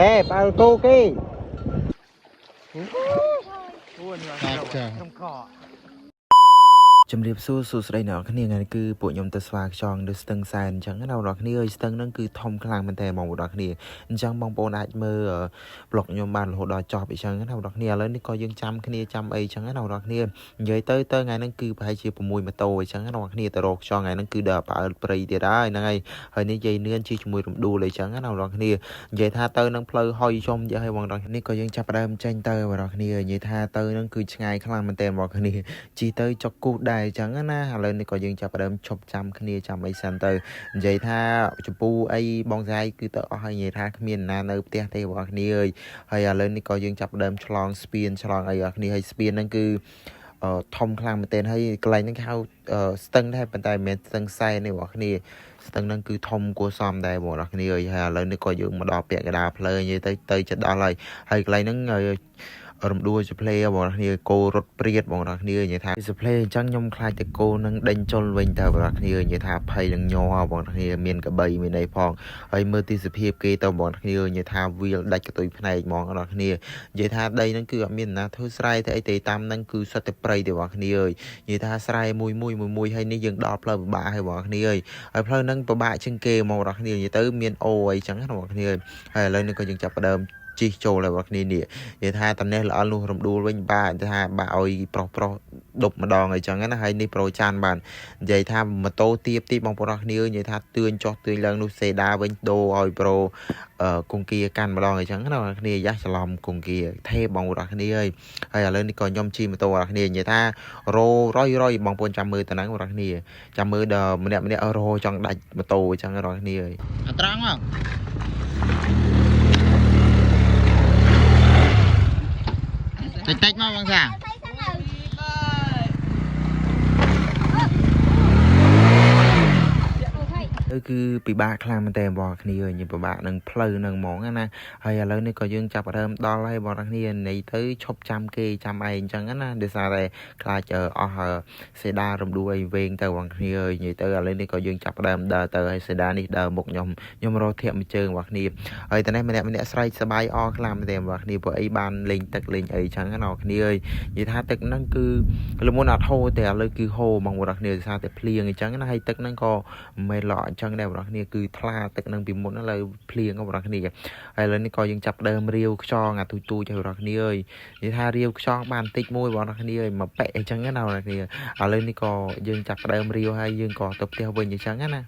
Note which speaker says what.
Speaker 1: អេបើគោគេ
Speaker 2: ចា
Speaker 3: ជំរាបសួរសួស្តីអ្នកនរគ្នាថ្ងៃនេះគឺពួកខ្ញុំទៅស្វាខ្យងនៅស្ទឹងសែនអញ្ចឹងណាអ្នកនរគ្នាអើយស្ទឹងហ្នឹងគឺធំខ្លាំងមែនតើបងប្អូនអ្នកគ្នាអញ្ចឹងបងប្អូនអាចមើលប្លុកខ្ញុំបានរហូតដល់ចប់អញ្ចឹងណាអ្នកនរគ្នាឥឡូវនេះក៏យើងចាំគ្នាចាំអីអញ្ចឹងណាអ្នកនរគ្នានិយាយទៅទៅថ្ងៃហ្នឹងគឺប្រហែលជា6ម៉ូតូអញ្ចឹងណាអ្នកនរគ្នាទៅរកខ្យងថ្ងៃហ្នឹងគឺដល់ប៉ើព្រៃទៀតហើយហ្នឹងហើយហើយនេះយាយនឿនជិះជាមួយរំដួលអីចឹងណាអ្នកនរគ្នានិយាយថាទៅនឹងផ្លូវហុយជុំនិយាយឲ្យបងប្អូននេះក៏យើងចាប់ផ្ដើមចេញទៅបងប្អូនគ្នានិយាយថាទៅនឹងគឺឆ្ងាយខ្លាំងមែនតើបងប្អូនគ្នា ជីទៅចុកគូសដែរអញ្ចឹងណាឥឡូវនេះក៏យើងចាប់ផ្ដើមឈប់ចាំគ្នាចាំអីសិនទៅនិយាយថាចម្ពូអីបងស្រីគឺទៅអស់ហើយនិយាយថាគ្មានណានៅផ្ទះទេបងប្អូនគ្នាអើយហើយឥឡូវនេះក៏យើងចាប់ផ្ដើមឆ្លងស្ពានឆ្លងអីបងប្អូនគ្នាហើយស្ពានហ្នឹងគឺអឺធំខ្លាំងមែនទែនហើយកន្លែងហ្នឹងគេហៅអឺស្ទឹងដែរប៉ុន្តែមិនមែនស្ទឹងសែនទេបងប្អូនគ្នាស្ទឹងហ្នឹងគឺធំគួរសមដែរបងប្អូនគ្នាអើយហើយឥឡូវនេះក៏យើងមកដល់ពាក់កណ្ដាលផ្លូវនិយាយទៅទៅជិតដល់ហើយហើយកន្លែងហ្នឹង រំដួលសផ្លេបងប្អូនគ្នាគោរត់ព្រាតបងប្អូនគ្នានិយាយថាសផ្លេអញ្ចឹងខ្ញុំខ្លាចតែគោនឹងដេញជុលវិញតើបងប្អូនគ្នានិយាយថាភ័យនឹងញ័របងប្អូនគ្នាមានកបីមានអីផងហើយមើលទេសភាពគេទៅបងប្អូនគ្នានិយាយថាវាលដាច់កតុយភ្នែកហ្មងបងប្អូនគ្នានិយាយថាដីហ្នឹងគឺអត់មានណាធ្វើស្រែទេអីទេតាមហ្នឹងគឺសុទ្ធតែព្រៃទេបងប្អូនគ្នាអើយនិយាយថាស្រែមួយមួយមួយមួយហើយនេះយើងដល់ផ្លូវពិបាកហើយបងប្អូនគ្នាអើយហើយផ្លូវហ្នឹងពិបាកជាងគេហ្មងបងប្អូនគ្នានិយាយទៅមានអូអីចឹងណាបងប្អូនគ្នាហើយឥឡូវនេះក៏យើងចាប់ផ្ដើមជិះចូលហើយបងប្អូនគ្នានេះ និយាយថាតនេះល្អលុះរំដួលវិញបាថាបាឲ្យប្រុសប្រុសដប់ម្ដងអីចឹងណាហើយនេះប្រូចានបាននិយាយថាម៉ូតូទៀបទីបងប្រុសគ្នានិយាយថាទឿនចុះទឿនឡើងនោះសេដាវិញដូរឲ្យប្រូអឺគង្គីកាន់ម្ដងអីចឹងណាបងគ្នាយ៉ាច្រឡំគង្គីថេបងប្រុសគ្នាហើយហើយឥឡូវនេះក៏ខ្ញុំជិះម៉ូតូបងគ្នានិយាយថារោរយរយបងប្អូនចាំមើលតំណឹងបងគ្នាចាំមើលដល់ម្នាក់ម្នាក់រោចង់ដាច់ម៉ូតូអីចឹងបងគ្នាហើយ
Speaker 2: អាត្រង់មកតិចតិចមកបងសា
Speaker 3: ទៅគឺពិបាកខ្លាំងមែនតើបងគ្នាញ៉ឹមពិបាកនឹងផ្លូវនឹងហ្មងណាហើយឥឡូវនេះក៏យើងចាប់ដើមដល់ហើយបងគ្នានៃទៅឈប់ចាំគេចាំឯងអញ្ចឹងណាដោយសារតែខ្លាចអស់សេដារំដួលអីវែងទៅបងគ្នានិយាយទៅឥឡូវនេះក៏យើងចាប់ដើមដើរទៅហើយសេដានេះដើរមុខខ្ញុំខ្ញុំរកធាក់មួយជើងបងគ្នាហើយតនេះម្នាក់ម្នាក់ស្រែកសบายអខ្លាំងមែនតើបងគ្នាព្រោះអីបានលេងទឹកលេងអីចឹងណាបងគ្នាអើយនិយាយថាទឹកហ្នឹងគឺលមុនអត់ហូរទេឥឡូវគឺហូរបងប្អូនគ្នាដោយសារតែភ្លៀងអញ្ចឹងណាហើយទឹកហ្នឹងក៏ មិនមែនល្អអញ្ចឹងដែរបងប្អូនគ្នាគឺថ្លាទឹកនឹងពីមុនឥឡូវភ្លៀងបងប្អូនគ្នាហើយឥឡូវនេះក៏យើងចាប់ដើមរាវខ្យងអាទូចទូចឲ្យបងប្អូនគ្នាអើយនិយាយថារាវខ្យងបានតិចមួយបងប្អូនគ្នាអើយមកប៉ែអញ្ចឹងណាបងប្អូនគ្នាឥឡូវនេះក៏យើងចាប់ដើមរាវហើយយើងក៏ទៅផ្ទះវិញអញ្ចឹងណា។